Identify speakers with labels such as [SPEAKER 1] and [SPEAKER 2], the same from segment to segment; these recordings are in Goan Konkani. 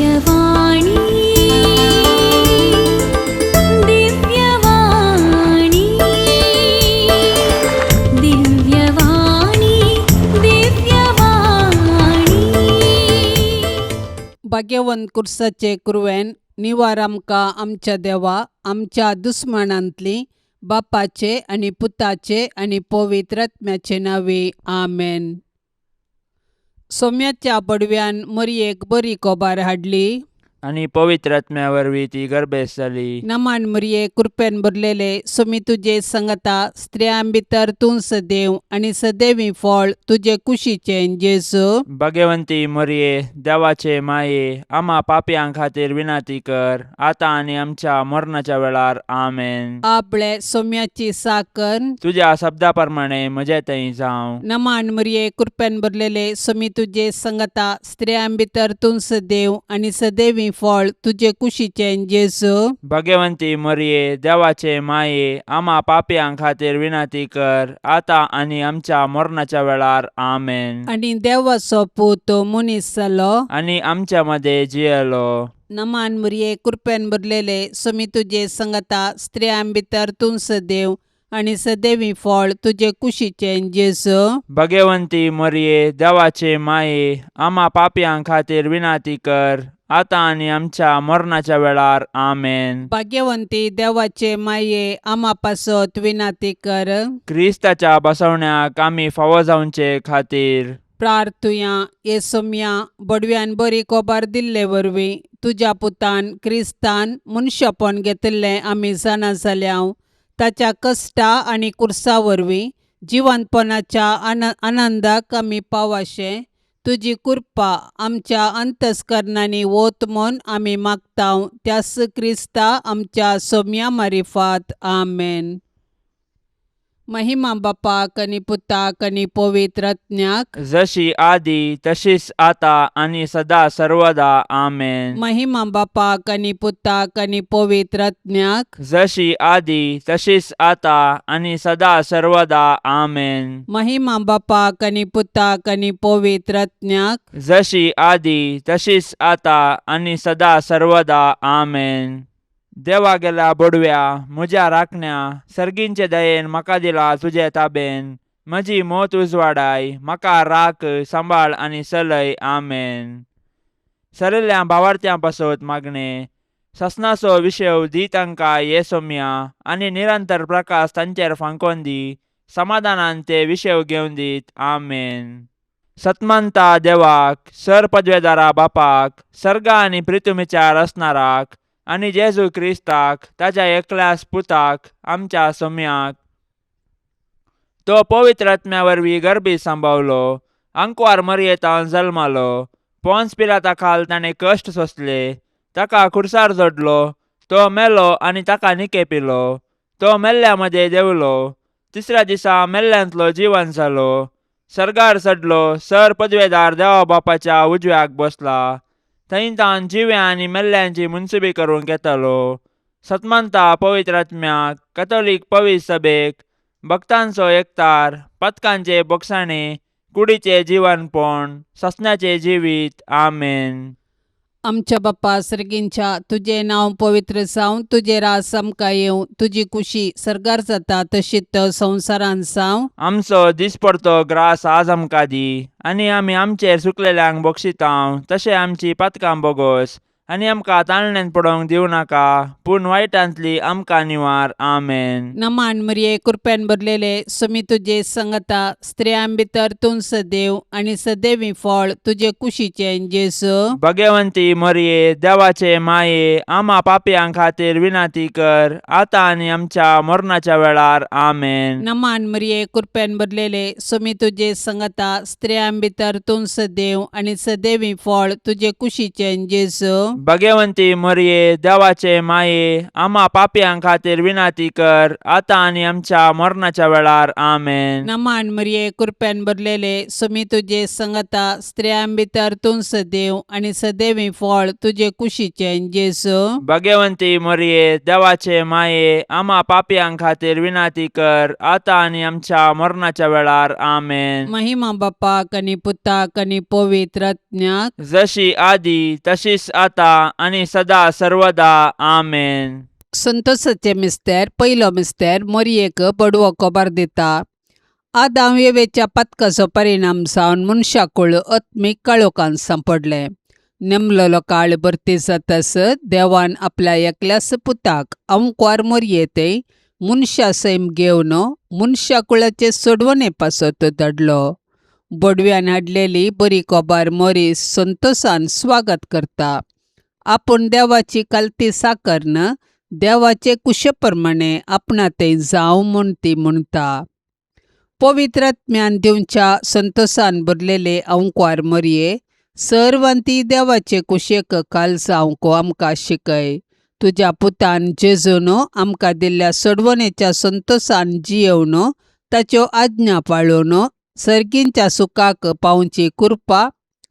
[SPEAKER 1] दिव्यवाणी, दिव्यवाणी, दिव्यवाणी, दिव्यवाणी.
[SPEAKER 2] भाग्यवंत कुर्साचे कुरवेन निवार आमकां आमच्या देवा आमच्या दुस्मानांतली बापाचे आनी पुताचे आनी पवित्र आत्म्याचे नांवे आमेन. सोम्याच्या बडव्यान मरयेक बरी कोबार हाडली.
[SPEAKER 3] आनी पवित्र आत्म्या वरवीं ती गर्भेस्त जाली.
[SPEAKER 2] नमान मरये, कृपेन भरलेले, सोमी तुजे संगता, स्त्रियां भितर तूं सदैव आनी सदैवी फळ तुजे कुशीचें जेजू.
[SPEAKER 3] भगवंती मरये, देवाचे माये, आमा पापयां खातीर विनंती कर, आतां आनी आमच्या मरणाच्या वेळार. आमेन.
[SPEAKER 2] आपले सोम्याची साकर.
[SPEAKER 3] तुज्या शब्दा प्रमाणे म्हजे थंय जावं.
[SPEAKER 2] नमान मरये, कृपेन भरलेले, सोमी तुजे संगता, स्त्रियां भितर तूं सदैव आनी सदैवी फळ तुजे कुशीचें जेजू.
[SPEAKER 3] भगवंती मरये, देवाचे माये, आमा पापयां खातीर विनंती कर, आतां आनी आमच्या मरणाच्या वेळार. आमेन.
[SPEAKER 2] आनी देवाचो पूत मनीस जालो.
[SPEAKER 3] आनी आमच्या मदें जियेलो.
[SPEAKER 2] नमान मरये, कृपेन भरलेले, सोमी तुजे संगता, स्त्रियां भितर तूं सदैव आनी सदैवी फळ तुजे कुशीचें जेजू.
[SPEAKER 3] भगवंती मरये, देवाचे माये, आमा पापयां खातीर विनंती कर, आतां आनी आमच्या मरणाच्या वेळार. आमेन.
[SPEAKER 2] भाग्यवंती देवाचे माये, आमा पासत विनाती कर.
[SPEAKER 3] क्रिस्ताच्या बसवण्याक आमी फावो जावचे खातीर.
[SPEAKER 2] प्रार्थुया. हे सोम्या, बडव्यान बरी कोबार दिल्ले वरवीं तुज्या पुतान क्रिस्तान मनशापण घेतिल्लें आमी जाणा जाल्या. ताच्या कश्टा आनी कुर्सा वरवीं जिवंतपणाच्या आनंदाक आमी पावाशें तुजी कृपा आमच्या अंतस्करणांनी वत म्हूण आमी मागता, त्यास क्रिस्ता आमच्या सोम्या मारिफात. आमेन. महिमा बापाक आनी पुताक आनी पवित्र आत्म्याक.
[SPEAKER 3] जशी आदी तशीच आता आनी सदा सर्वदा. आमेन.
[SPEAKER 2] महिमा बापाक आनी पुताक आनी पवित्र आत्म्याक.
[SPEAKER 3] जशी आदी तशीच आता आनी सदा सर्वदा. आमेन.
[SPEAKER 2] महिमा बापाक आनी पुताक आनी पवित्र आत्म्याक.
[SPEAKER 3] जशी आदी तशीच आता आनी सदा सर्वदा. आमेन. देवा गेल्या बोडव्या, म्हज्या राखण्या, सर्गींचे दयेन म्हाका दिला तुजे ताबेन. म्हजी मोत उजवाडाय, म्हाका राख, सांबाळ आनी चलय. आमेन. सरिल्ल्या भावार्थ्यां पासत मागणें. ससनाचो विशेव दी तांकां ये सोम्या, आनी निरंतर प्रकाश तांचेर फांकोन दी. समाधानान ते विशेव घेवन दीत. आमेन. सतमंता देवाक, सर पदवेदारा बापाक, सर्गा आनी प्रितुमीच्या रचणाराक, आनी जेजू क्रिस्ताक, ताच्या एकल्याच पुताक, आमच्या सोम्याक, तो पवित्र आत्म्या वरवीं गर्भी सांबावलो, आंकवार मरयेतान जल्मालो, पोन्स पिलाता खाल ताणें कश्ट सोंसले, ताका खुर्सार जोडलो, तो मेलो आनी ताका निकेपिलो, तो मेल्ल्या मदें देंवलो, तिसऱ्या दिसा मेल्ल्यांतलो जिवन जालो, सर्गार चडलो, सर पदवेदार देवा बापाच्या उजव्याक बसला, थंय तावन जिव्या आनी मेल्ल्यांची मुनसुबी करूंक येतालो. सतमंता पवित्र आत्म्याक, कथोलीक पवित्र सभेक, भक्तांचो एकतार, पथकांचे बोगसाणे, कुडीचे जिवनपण, ससण्याचे जिवीत. आमेन.
[SPEAKER 2] आमच्या बाप्पा सर्गींच्या, तुजें नांव पवित्र जावं, तुजें राज आमकां येवं, तुजी कुशी सर्गार जाता तशीच संवसारांत जावं.
[SPEAKER 3] आमचो दिसपडतो ग्रास आज आमकां दी, आनी आमी आमचेर चुकलेल्यांक बक्षितांव तशें आमची पातकां बोगोस, आनी आमकां ताळण्यांत पडोवंक दिवं नाका, पूण वायटांतली आमकां निवार. आमेन.
[SPEAKER 2] नमान मरिये, कृपेन भरलेले, सुमी तुजे संगता, स्त्रियां भितर तूं सदैव आनी सदैवी फळ तुजे कुशीचें जेजू.
[SPEAKER 3] भगवंती मरिये, देवाचे माये, आमा पापयां खातीर विनंती कर, आतां आनी आमच्या मरणाच्या वेळार. आमेन.
[SPEAKER 2] नमान मरिये, कृपेन भरलेले, सुमी तुजे संगता, स्त्रियां भितर तूं सदैव आनी सदैवी फळ तुजे कुशीचें जेजू.
[SPEAKER 3] भगवंती मोरये देवाचे माये आम्हा पापयां खातीर विनंती कर आतां आनी आमच्या मरणाच्या वेळार. आमेन.
[SPEAKER 2] नमान मरिये, कृपेन भरलेले, सुमी तुजे संगता, स्त्रियां भितर तूं सदैव आनी सदैवी फळ तुजे कुशीचें जेजू.
[SPEAKER 3] भगवंती मोरये, देवाचे माये, आम्हा पापयां खातीर विनंती कर आतां आनी आमच्या मरणाच्या वेळार. आमेन.
[SPEAKER 2] महिमा बापाक आनी पुताक आनी पवित्र आत्म्याक.
[SPEAKER 3] जशी आदी तशीच आता आनी सदा सर्वदा. आमेन.
[SPEAKER 2] संतोषाचे मिस्तेर. पयलो मिस्तेर, मोरयेक बडवो खबर दिता. आदाम येवेच्या पातकाचो परिणाम जावन मनशाकूळ आत्मीक काळोखान सांपडलें. नेमलेलो काळ भरती जातास देवान आपल्या एकल्याच पुताक अंकवार मोरये ते मनशा सैम घेवन मनशाकुळाचे सोडवणे पासत धाडलो. बडव्यान हाडलेली बरी खबर मोरी संतोषान स्वागत करता. आपूण देवाची कालती साकरन देवाचे कुशे प्रमाणे आपणा तें जावं म्हूण ती म्हणटा. पवित्र आत्म्यान दिवच्या संतोषान भरलेले अंकवार मोरये, सर्वांती देवाचे कुशेक काल जावंक आमकां शिकय. तुज्या पुतान जेजून आमकां दिल्ल्या सोडवणेच्या संतोषान जियेवन ताच्यो आज्ञा पाळून सर्गींच्या सुखाक पावची कृपा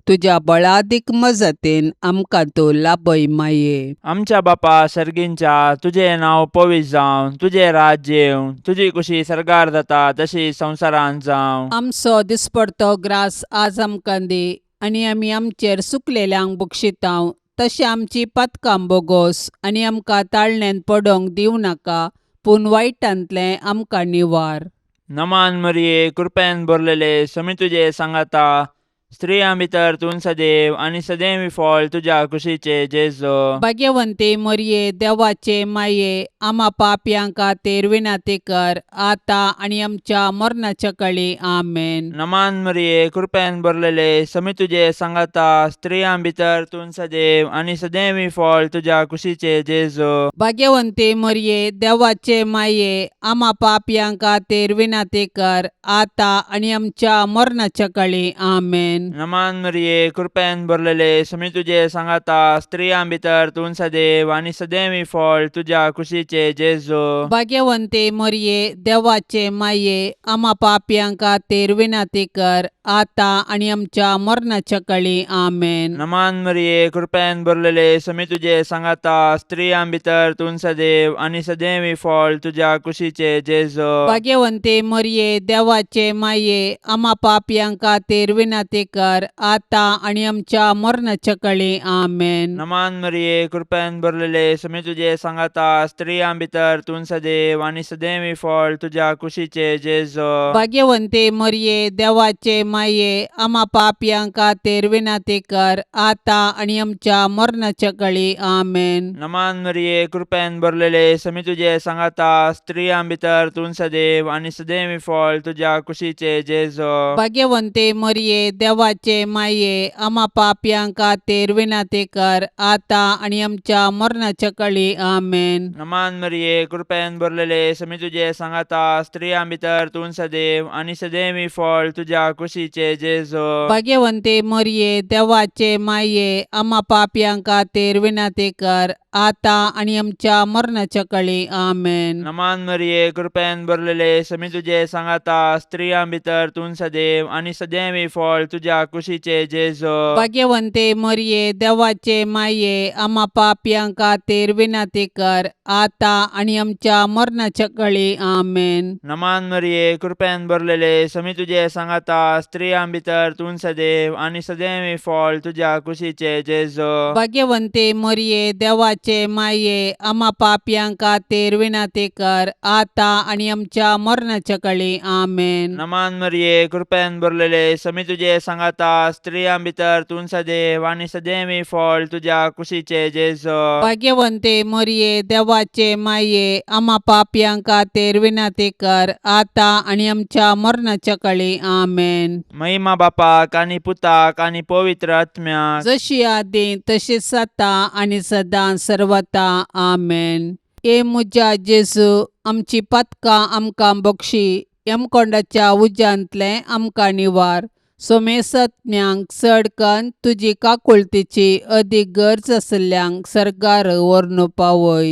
[SPEAKER 2] तुज्या बळादीक मजतीन आमकां तूं लाभय माये.
[SPEAKER 3] आमच्या बापा सर्गींच्या, तुजें नांव पवित्र जावं, तुजें राज्य येवं, तुजी कुशी सर्गार जाता तशी संवसारांत जावं.
[SPEAKER 2] आमचो दिसपडतो ग्रास आज आमकां दी आनी आमी आमचेर सुकलेल्यांक बक्षितांव तशें आमची पातकां बोगोस आनी आमकां ताळण्यांत पडोंक दिवं नाका, पूण वायटांतलें आमकां निवार.
[SPEAKER 3] नमान मरिये, कृपेन भरलेले, समी तुजे सांगाता, स्त्रियां भितर तूं सदैव आनी सदैव फळ तुज्या कुशीचे जेजो.
[SPEAKER 2] भाग्यवंती मोरये, देवाचे माये, आमा पापयां खातीर विनंती कर आतां आनी आमच्या मरणाच्या कळी. आमेन.
[SPEAKER 3] नमान मरिये, कृपेन भरलेले, समी तुजे सांगाता, स्त्रियां भितर तूं सदैव आनी सदैव फळ तुज्या कुशीचे जेजो.
[SPEAKER 2] भाग्यवंती मोरये, देवाचे माये, आमा पापयां खातीर विनंती कर आतां आनी आमच्या मरणाच्या कळी. आमेन.
[SPEAKER 3] नमान मरिये, कृपेन भरलेले, समी तुजे सांगाता, स्त्रियां भितर तूं सदैव आनी सदैव फळ तुज्या कुशीचे जेजो.
[SPEAKER 2] भाग्यवंती मोरये, देवाचे माये, आमा पापयां खातीर विनंती कर आतां आनी आमच्या मरणाच्या कळी. आमेन.
[SPEAKER 3] नमान मरिये, कृपेन भरलेले, समी तुजे सांगाता, स्त्रियां भितर तूं सदैव आनी सदैव फळ तुज्या कुशीचे जेजो.
[SPEAKER 2] भाग्यवंती मोरये, देवाचे माये, आमा पापयां खातीर विनंती कर आतां आनी आमच्या मरणाच्या कळी. आमेन.
[SPEAKER 3] नमान मरिये, कृपेन भरलेले, समी तुजे सांगाता, स्त्रियां भितर तूं सदैव आनी सदैव फळ तुज्या कुशीचे जेजो.
[SPEAKER 2] भाग्यवंती मोरये, देवाचे माये, आमा पापयां खातीर विनंती कर आतां आनी आमच्या मरणाच्या कळी. आमेन.
[SPEAKER 3] नमान मरिये, कृपेन भरलेले, समी तुजे सांगाता, स्त्रियां भितर तूं सदैव आनी सदैव फळ तुज्या कुशीचे जेजो.
[SPEAKER 2] भाग्यवंती मोरये, देवाचे माये, आमा पापयां खातीर विनंती कर आतां आनी आमच्या मरणाच्या कळी. आमेन.
[SPEAKER 3] नमान मरिये, कृपेन भरलेले, समी तुजे सांगाता, स्त्रियां भितर तूं सदैव आनी सदैव फळ तुज्या कुशीचे जेजो.
[SPEAKER 2] भाग्यवंती मोरये, देवाचे माये, आमा पापयां खातीर विनंती कर आतां आनी आमच्या मरणाच्या कळी. आमेन.
[SPEAKER 3] नमान मरिये, कृपेन भरलेले, समी तुजे सांगाता, स्त्रियां भितर तूं सदैव आनी सदैव फळ तुज्या कुशीचे जेजो.
[SPEAKER 2] भाग्यवंती मोरये, देवाचे माये, आमा पापयां खातीर विनंती कर आतां आनी आमच्या मरणाच्या कळी. आमेन.
[SPEAKER 3] नमान मरिये, कृपेन भरलेले, समी तुजे सांगाता, स्त्रियां भितर तूं सदैव आनी सदैव फळ तुज्या कुशीचे जेजो.
[SPEAKER 2] भाग्यवंती मोरये, देवाचे माये, आमा पापयां खातीर विनंती कर आतां आनी आमच्या मरणाच्या कळी. आमेन.
[SPEAKER 3] नमान मरिये, कृपेन भरलेले, समी तुजे सांगाता, स्त्रियां भितर तूं सदैव आनी सदैव फळ तुज्या कुशीचे जेजो.
[SPEAKER 2] भाग्यवंती मोरये, देवाचे माये, आमा पापयां खातीर विनंती कर आतां आनी आमच्या मरणाच्या कळी. आमेन.
[SPEAKER 3] महिमा बापाक आनी पुताक आनी पवित्र आत्म्याक.
[SPEAKER 2] जशी आदी तशीच आतां आनी सदां सर्वता. आमेन. ए म्हज्या जेजू, आमची पातकां आमकां बक्षी, यमकोंडाच्या उज्यांतलें आमकां निवार, सोमेसत्म्यांक चड कन्न तुजी काकुळतीची अदीक गरज आशिल्ल्यांक सर्गार व्हरून पावय.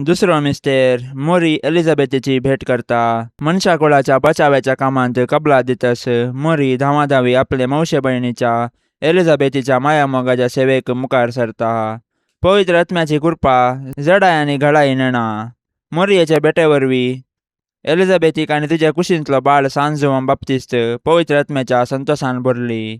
[SPEAKER 3] दुसरो मिस्तेर मोरी एलिझाबेथीची भेट करता. मनशा कुळाच्या बचाव्याच्या कामांत कबला दितस मोरी धांवाधावी आपले मावशे भयणीच्या एलिझाबेथीच्या मायामोगाच्या सेवेक मुखार सरता. पवित्र आत्म्याची कृपा जडाय आनी घडाय नेणा. मोरयेच्या भेटे वरवीं एलिझाबेथीक आनी तिच्या कुशींतलो बाळ सान जुवान बाप्तिस्त पवित्र आत्म्याच्या संतोसान भरली.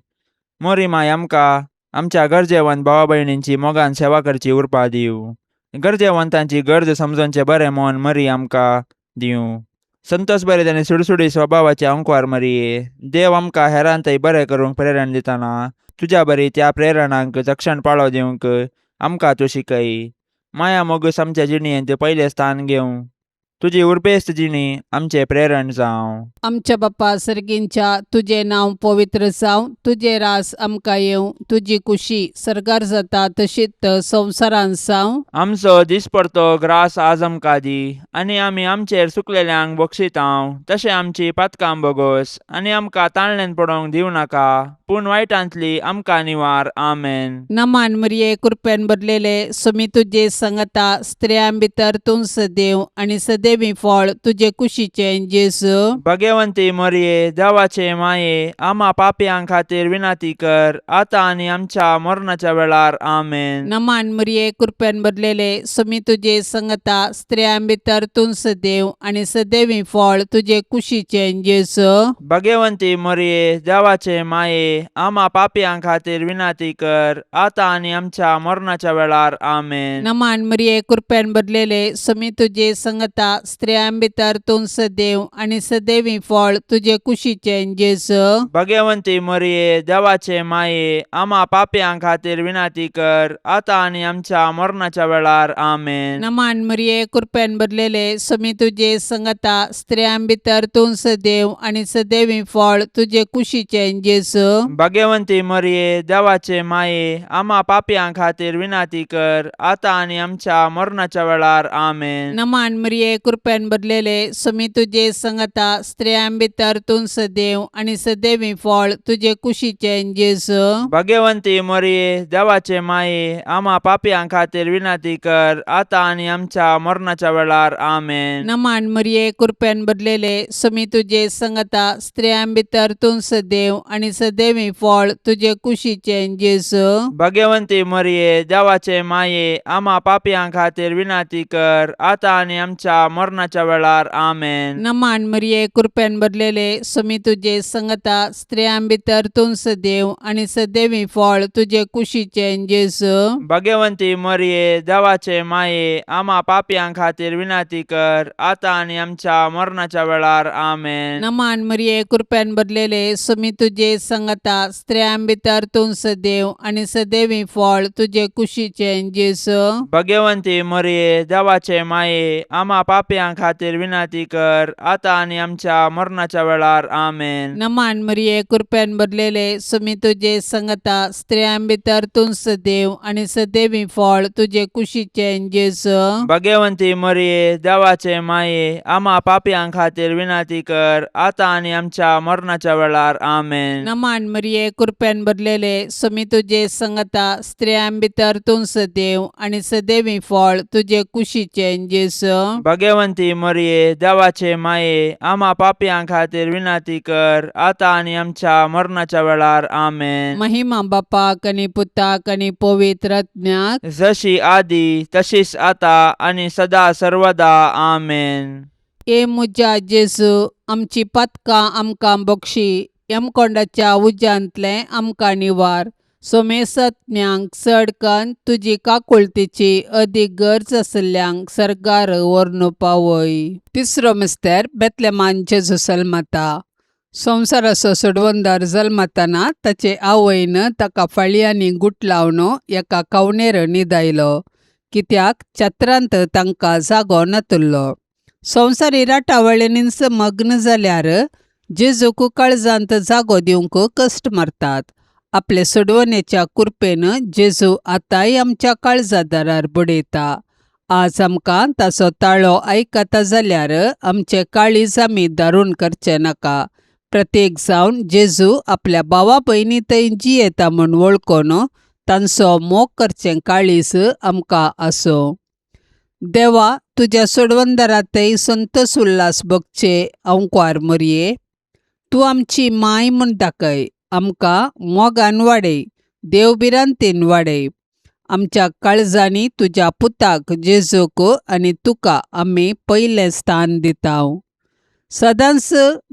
[SPEAKER 3] मोरी माय आमकां आमच्या गरजेवंत भावा भयणींची मोगान सेवा करची उर्बा दिवं. गरजेवंतांची गरज समजोवचें बरें मन मरी आमकां दिवं. संतोस बरें आनी सुडसुडी स्वभावाचे अंकवार मरये, देव आमकां हेरांतय बरें करूंक प्रेरण दितना तुज्या बरी त्या प्रेरणांक तक्षण पाळो दिवंक आमकां तूं शिकय. माया मोगूस आमच्या जिणेंत पयलें स्थान घेवं. तुजी उर्बेस्त जिणी आमचें प्रेरण जावं.
[SPEAKER 2] आमच्या बापा सर्गींच्या तुजें नांव पवित्र जावं, तुजें रास आमकां येवं, तुजी कुशी सर्गार जाता तशीच संवसारांत जावं.
[SPEAKER 3] आमचो दिसपडतो ग्रास आज आमकां दी आनी आमी आमचेर चुकलेल्यांक बक्षितांव तशें आमची पातकां बोगोस आनी आमकां ताणल्यान पडोवंक दिवं नाका पूण वायटांतली आमकां निवार. आमेन.
[SPEAKER 2] नमान मरिये, कृपेन भरलेले, सुमी तुजे संगता, स्त्रियां भितर तूं सदैव आनी सदैवी फळ तुजे कुशीचें जेजू.
[SPEAKER 3] भगवंती मोरये, देवाचे माये, आमा पापयां खातीर विनंती कर आतां आनी आमच्या मरणाच्या वेळार. आमेन.
[SPEAKER 2] नमान मरिये, कृपेन भरलेले, सुमी तुजे संगता, स्त्रियां भितर तूं सदैव आनी सदैवी फळ तुजे कुशीचें जेजू.
[SPEAKER 3] भगवंती मोरये, देवाचे माये, आमा पापयां खातीर विनंती कर आतां आनी आमच्या मरणाच्या वेळार. आमेन.
[SPEAKER 2] नमान मरिये, कृपेन भरलेले, सुमी तुजे संगता, स्त्रियां भितर तूं सदैव आनी सदैवी फळ तुजे कुशीचें जेजू.
[SPEAKER 3] भगवंती मोरये, देवाचे माये, आमा पापयां खातीर विनंती कर आतां आनी आमच्या मरणाच्या वेळार. आमेन.
[SPEAKER 2] नमान मरिये, कृपेन भरलेले, सुमी तुजे संगता, स्त्रियां भितर तूं सदैव आनी सदैवी फळ तुजे कुशीचें जेजू.
[SPEAKER 3] भगवंती मोरये, देवाचे माये, आमा पापयां खातीर विनंती कर आतां आनी आमच्या मरणाच्या वेळार. आमेन.
[SPEAKER 2] नमान मरिये, कृपेन भरलेले, सुमी तुजे संगता, स्त्रियां भितर तूं सदैव आनी सदैवी फळ तुजे कुशीचें जेजू.
[SPEAKER 3] भगवंती मोरये, देवाचे माये, आमा पापयां खातीर विनंती कर आतां आनी आमच्या मरणाच्या वेळार. आमेन.
[SPEAKER 2] नमान मरिये, कृपेन भरलेले, सुमी तुजे संगता, स्त्रियां भितर तूं सदैव आनी सदैवी फळ तुजे कुशीचें जेजू.
[SPEAKER 3] भगवंती मोरये, देवाचे माये, आमा पापयां खातीर विनंती कर आतां आनी आमच्या मरणाच्या वेळार. आमेन.
[SPEAKER 2] नमान मरिये, कृपेन भरलेले, सुमी तुजे संगता, स्त्रियां भितर तूं सदैव आनी सदैवी फळ तुजे कुशीचें जेजू.
[SPEAKER 3] भगवंती मोरये, देवाचे माये, आमा पापयां खातीर विनंती कर आतां आनी आमच्या मरणाच्या वेळार. आमेन.
[SPEAKER 2] नमान मरिये, कृपेन भरलेले, सुमी तुजे संगता, स्त्रियां भितर तूं सदैव आनी सदैवी फळ तुजे कुशीचें जेजू.
[SPEAKER 3] भगवंती मोरये, देवाचे माये, आमा पापयां खातीर विनंती कर आतां आनी आमच्या मरणाच्या वेळार. आमेन.
[SPEAKER 2] नमान मरिये, कृपेन भरलेले, सुमी तुजे संगता, स्त्रियां भितर तूं सदैव आनी सदैवी फळ तुजे कुशीचें जेजू.
[SPEAKER 3] भगवंती मोरये, देवाचे माये, आमा पापयां खातीर विनंती कर आतां आनी आमच्या मरणाच्या वेळार. आमेन.
[SPEAKER 2] नमान मरिये, कृपेन भरलेले, सुमी तुजे संगता, स्त्रियां भितर तूं सदैव आनी सदैवी फळ तुजे कुशीचें जेजू.
[SPEAKER 3] भगवंती मोरये, देवाचे माये, आमा पापयां खातीर विनंती कर आतां आनी आमच्या मरणाच्या वेळार. आमेन.
[SPEAKER 2] महिमा बापाक आनी पुताक आनी पवित्र आत्म्याक.
[SPEAKER 3] जशी आदी तशीच आता आनी सदा सर्वदा. आमेन.
[SPEAKER 2] ए म्हज्या जेजू, आमची पातकां आमकां बक्षी, यमकोंडाच्या उज्यांतलें आमकां निवार, सोमेसत्म्यांक चड कन्न तुजी काकुळतीची अदीक गरज आशिल्ल्यांक सर्गार व्हरून पावय. तिसरो मिस्तेर बेतलेमान जेजू जल्मता. संवसाराचो सोडवणदार जल्मतना ताचे आवयन ताका फाळयांनी गुटलावन एका कवणेर न्हिदायलो, कित्याक छत्रांत तांकां जागो नातुल्लो. संवसारी राटावळींनीच मग्न जाल्यार जेजूक काळजांत जागो दिवंक कश्ट मारतात. आपले सोडवणेच्या कुरपेन जेजू आतांय आमच्या काळजा दारार बडयता. आज आमकां ताचो ताळो आयकता जाल्यार आमचे काळीज आमी दारून करचें नाका. प्रत्येक जावन जेजू आपल्या भावा भयणी थंय जियेता म्हूण वळखून तांचो मोग करचें काळीज आमकां आसूं. देवा, तुज्या सोडवंदरातय संतोस उल्हास भोगचे अंकवार मोरये, तूं आमची माय म्हूण दाखय. आमकां मोगान वाडय, देवभिरांतेन वाडय. आमच्या काळजांनी तुज्या पुताक जेजूक आनी तुका आमी पयलें स्थान दिता. सदांच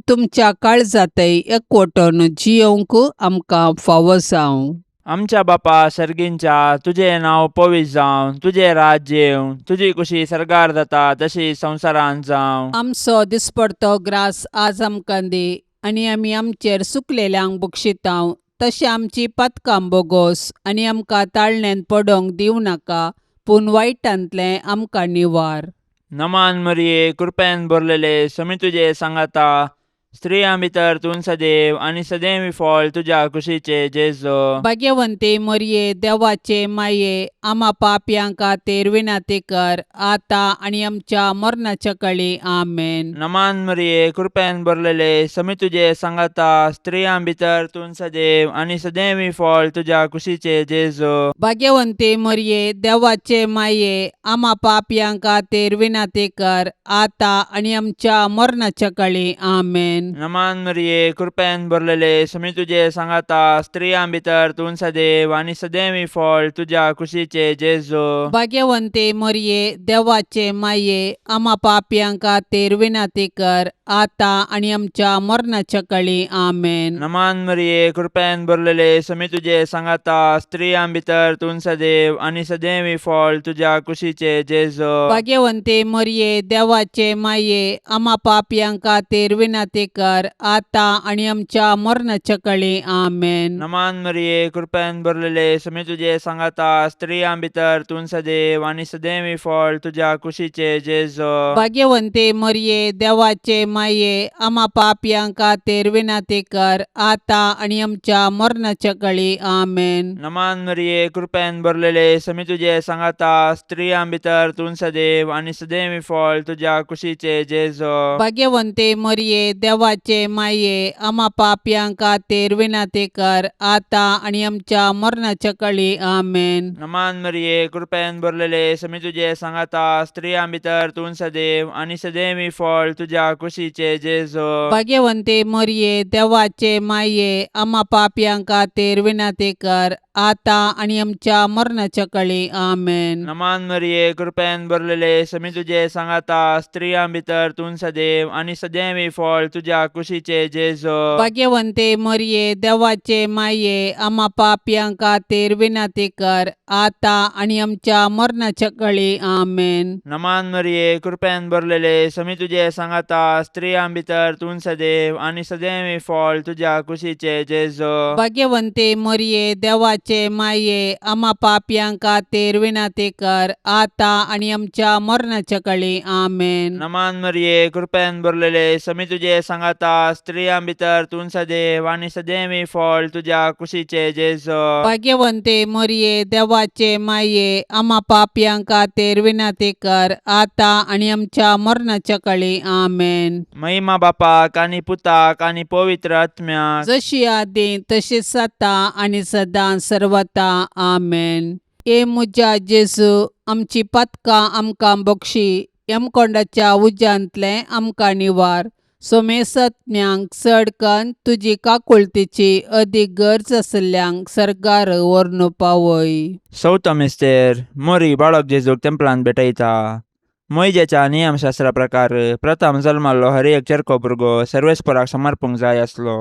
[SPEAKER 2] तुमच्या काळजांतय एकवटून जियोवंक आमकां फावो जावं.
[SPEAKER 3] आमच्या बापा सर्गींच्या, तुजें नांव पवित्र जावं, तुजें राज्य येवं, तुजी कुशी सर्गार जाता तशी संवसारांत जावं.
[SPEAKER 2] आमचो दिसपडतो ग्रास आज आमकां दी आनी आमी आमचेर सुकलेल्यांक बक्षितांव तशें आमची पातकां बोगोस आनी आमकां ताळण्यांत पडोंक दिवं नाका, पूण वायटांतलें आमकां निवार.
[SPEAKER 3] नमान मरिये, कृपेन भरलेले, समी तुजे सांगाता, स्त्रियां भितर तूं सदैव आनी सदैव फळ तुज्या कुशीचे जेजो.
[SPEAKER 2] भाग्यवंती मोरये, देवाचे माये, आमा पापयां खातीर विनंती कर आतां आनी आमच्या मरणाच्या कळी. आमेन.
[SPEAKER 3] नमान मरिये, कृपेन भरलेले, समी तुजे सांगाता, स्त्रियां भितर तूं सदैव आनी सदैव फळ तुज्या कुशीचे जेजो.
[SPEAKER 2] भाग्यवंती मोरये, देवाचे माये, आमा पापयां खातीर विनंती कर आतां आनी आमच्या मरणाच्या कळी. आमेन.
[SPEAKER 3] नमान मरिये, कृपेन भरलेले, समी तुजे सांगाता, स्त्रियां भितर तूं सदैव आनी सदैव फळ तुज्या कुशीचे जेजो.
[SPEAKER 2] भाग्यवंती मोरये, देवाचे माये, आमा पापयां खातीर विनंती कर आतां आनी आमच्या मरणाच्या कळी. आमेन.
[SPEAKER 3] नमान मरिये, कृपेन भरलेले, समी तुजे सांगाता, स्त्रियां भितर तूं सदैव आनी सदैव फळ तुज्या कुशीचे जेजो.
[SPEAKER 2] भाग्यवंती मोरये, देवाचे माये, आमा पापयां खातीर विनंती कर आतां आनी आमच्या मरणाच्या कळी. आमेन.
[SPEAKER 3] नमान मरिये, कृपेन भरलेले, समी तुजे सांगाता, स्त्रियां भितर तूं सदैव आनी सदैव फळ तुज्या कुशीचे जेजो.
[SPEAKER 2] भाग्यवंती मोरये, देवाचे माये, आमा पापयां खातीर विनंती कर आतां आनी आमच्या मरणाच्या कळी. आमेन.
[SPEAKER 3] नमान मरिये, कृपेन भरलेले, समी तुजे सांगाता, स्त्रियां भितर तूं सदैव आनी सदैव फळ तुज्या कुशीचे जेजो.
[SPEAKER 2] भाग्यवंती मोरये, देवाचे माये, आमा पापयां खातीर विनंती कर आतां आनी आमच्या मरणाच्या कळी. आमेन.
[SPEAKER 3] नमान मरिये, कृपेन भरलेले, समी तुजे सांगाता, स्त्रियां भितर तूं सदैव आनी सदैव फळ तुज्या कुशीचे जेजो.
[SPEAKER 2] भाग्यवंती मोरये, देवाचे माये, आमा पापयां खातीर विनंती कर आतां आनी आमच्या मरणाच्या कळी. आमेन.
[SPEAKER 3] नमान मरिये, कृपेन भरलेले, समी तुजे सांगाता, स्त्रियां भितर तूं सदैव आनी सदैव फळ तुज्या कुशीचे जेजो.
[SPEAKER 2] भाग्यवंती मोरये, देवाचे माये, आमा पापयां खातीर विनंती कर आतां आनी आमच्या मरणाच्या कळी. आमेन.
[SPEAKER 3] नमान मरिये, कृपेन भरलेले, समी तुजे सांगाता, स्त्रियां भितर तूं सदैव आनी सदैव फळ तुज्या कुशीचे जेजो.
[SPEAKER 2] भाग्यवंती मोरये, देवाचे माये, आमा पापयां खातीर विनंती कर आतां आनी आमच्या मरणाच्या कळी. आमेन.
[SPEAKER 3] नमान मरिये, कृपेन भरलेले, समी तुजे सांगाता, स्त्रियां भितर तूं सदैव आनी सदैव फळ तुज्या कुशीचे जेजो.
[SPEAKER 2] भाग्यवंती मोरये, देवाचे माये, आमा पापयां खातीर विनंती कर आतां आनी आमच्या मरणाच्या कळी. आमेन.
[SPEAKER 3] महिमा बापाक आनी पुताक आनी पवित्र आत्म्याक,
[SPEAKER 2] जशी आदी तशीच आतां आनी सदां सर्वता. आमेन. ए म्हज्या जेजू, आमची पातकां आमकां बक्षी, यमकोंडाच्या उज्यांतलें आमकां निवार. सोमेसत्म्यांक चड कन्न तुजी काकुळतीची अदीक गरज आशिल्ल्यांक सर्गार व्हरून पावय.
[SPEAKER 3] चवथो मिस्तेर, मोरी बाळक जेजूक तेंपलांत भेटयता. मोयजेच्या नियमशास्त्रा प्रकार प्रथम जल्माल्लो हर एक चेरको भुरगो सर्वेस्पराक समर्पूंक जाय आसलो.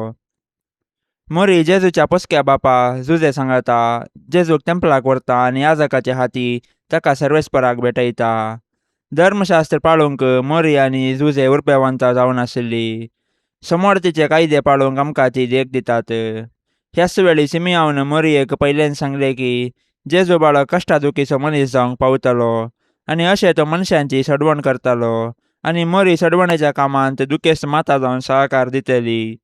[SPEAKER 3] मोरी जेजूच्या पोसक्या बापा जुजे सांगाता जेजूक तेंपलाक व्हरता आनी याजकाचे हाती ताका सर्वेस्पराक भेटयता. धर्मशास्त्र पाळूंक मोरी आनी जुजे उर्बेवंत जावन आशिल्ली. समोर तिचे कायदे पाळूंक आमकां ती देख दितात. ह्याच वेळी सिमियावन मोरयेक पयल्यान सांगले की जेजू बाळक कश्टा दुखीचो मनीस जावंक पावतलो आनी अशें तो मनशांची सडवण करतालो आनी मोरी सडवणेच्या कामांत दुखेस्त माता जावन सहकार दितली.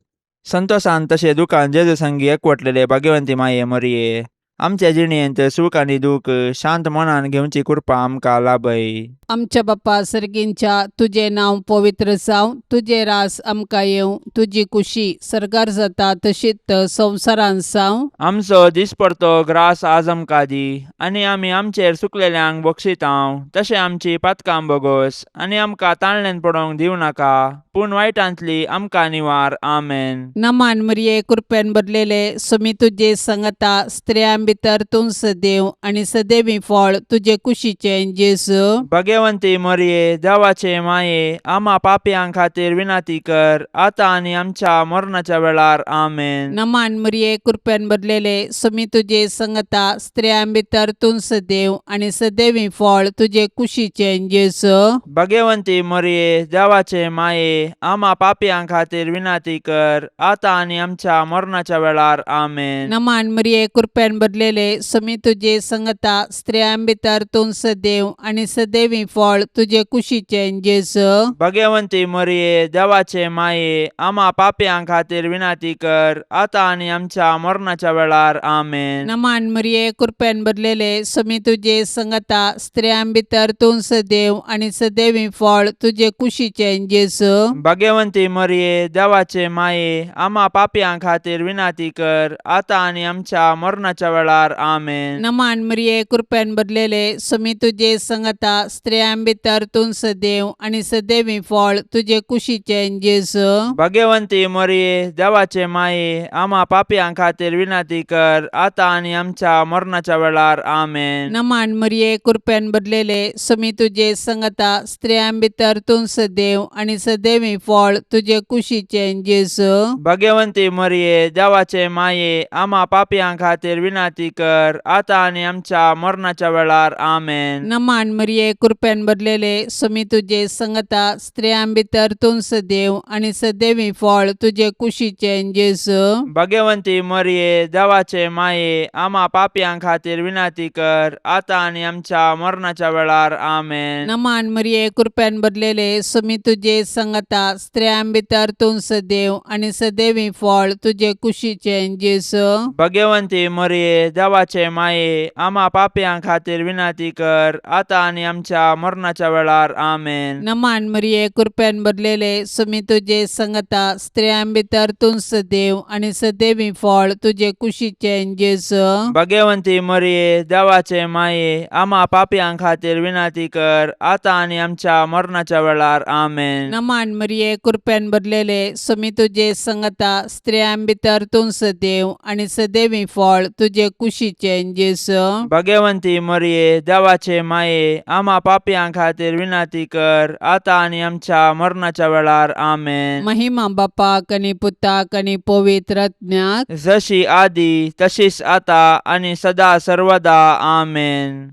[SPEAKER 3] संतोसान तशें दुकान जेजू संगी एकवटलेले भाग्यवंती माये मोरये, आमच्या जिणेंत सूख आनी दूख शांत मनान घेवची कृपा आमकां लाभय.
[SPEAKER 2] आमच्या बापा सर्गींच्या तुजें नांव पवित्र जावं, तुजें रास आमकां येवं, तुजी कुशी सर्गार जाता तशीच संवसारांत जावं.
[SPEAKER 3] आमचो दिसपडतो ग्रास आज आमकां दी आनी आमी आमचेर चुकलेल्यांक बक्षितांव तशें आमची पातकां बोगोस आनी आमकां ताळण्यान पडोवंक दिवं नाका पूण वायटांतली आमकां निवार. आमेन.
[SPEAKER 2] नमान मरिये, कृपेन भरलेले, सुमी तुजे संगता, स्त्रियां भितर तूं सदैव आनी सदैवी फळ तुजे कुशीचें जेजू.
[SPEAKER 3] भगवंती मरिये, देवाचे माये, आमा पापयां खातीर विनंती कर आतां आनी आमच्या मरणाच्या वेळार. आमेन.
[SPEAKER 2] नमान मरिये, कृपेन भरलेले, सुमी तुजे संगता, स्त्रियां भितर तूं सदैव आनी सदैवी फळ तुजे कुशीचें जेजू.
[SPEAKER 3] भगवंती मरिये, देवाचे माये, आमा पापयां खातीर विनंती कर आतां आनी आमच्या मरणाच्या वेळार. आमेन.
[SPEAKER 2] नमान मरिये, कृपेन भरलेले, सुमी तुजे संगता, स्त्रियां भितर तूं सदैव आनी सदैवी फळ तुजे कुशीचें जेजू.
[SPEAKER 3] भगवंती मरिये, देवाचे माये, आमा पापयां खातीर विनंती कर आतां आनी आमच्या मरणाच्या वेळार. आमेन.
[SPEAKER 2] नमान मरिये, कृपेन भरलेले, सुमी तुजे संगता, स्त्रियां भितर तूं सदैव आनी सदैवी फळ तुजे कुशीचें जेजू.
[SPEAKER 3] भगवंती मरिये, देवाचे माये, आमा पापयां खातीर विनंती कर आतां आनी आमच्या मरणाच्या वेळार. आमेन.
[SPEAKER 2] नमान मरिये, कृपेन भरलेले, सुमी तुजे संगता, स्त्रियां भितर तूं सदैव आनी सदैवी फळ तुजे कुशीचें जेजू.
[SPEAKER 3] भगवंती मरिये, देवाचे माये, आमा पापयां खातीर विनंती कर आतां आनी आमच्या मरणाच्या वेळार. आमेन.
[SPEAKER 2] नमान मरिये, कृपेन भरलेले, सुमी तुजे संगता, स्त्रियां भितर तूं सदैव आनी सदैवी फळ तुजे कुशीचें जेजू.
[SPEAKER 3] भगवंती मरिये, देवाचे माये, आमा पापयां खातीर विनंती कर आतां आनी आमच्या मरणाच्या वेळार. आमेन.
[SPEAKER 2] नमान मरिये, कृपेन भरलेले, सुमी तुजे संगता, स्त्रियां भितर तूं सदैव आनी सदैवी फळ तुजे कुशीचें जेजू.
[SPEAKER 3] भगवंती मरिये, देवाचे माये, आमा पापयां खातीर विनंती कर आतां आनी आमच्या मरणाच्या वेळार. आमेन.
[SPEAKER 2] नमान मरिये, कृपेन भरलेले, सुमी तुजे संगता, स्त्रियां भितर तूं सदैव आनी सदैवी फळ तुजे कुशीचें जेजू.
[SPEAKER 3] भगवंती मरिये, देवाचे माये, आमा पापयां खातीर विनंती कर आतां आनी आमच्या मरणाच्या वेळार. आमेन.
[SPEAKER 2] नमान मरिये, कृपेन भरलेले, सुमी तुजे संगता, स्त्रियां भितर तूं सदैव आनी सदैवी फळ तुजे कुशीचें जेजू.
[SPEAKER 3] भगवंती मरिये, देवाचे माये, आमा पापयां खातीर विनंती कर आतां आनी आमच्या मरणाच्या वेळार. आमेन.
[SPEAKER 2] नमान मरिये, कृपेन भरलेले, सुमी तुजे संगता, स्त्रियां भितर तूं सदैव आनी सदैवी फळ तुजे कुशीचें जेजू.
[SPEAKER 3] भगवंती मरिये, देवाचे माये, आमा पापयां खातीर विनंती कर आतां आनी आमच्या मरणाच्या वेळार. आमेन.
[SPEAKER 2] महिमा बापाक आनी पुताक आनी पवित्र आत्म्याक.
[SPEAKER 3] जशी आदी तशीच आता आनी सदा सर्वदा. आमेन.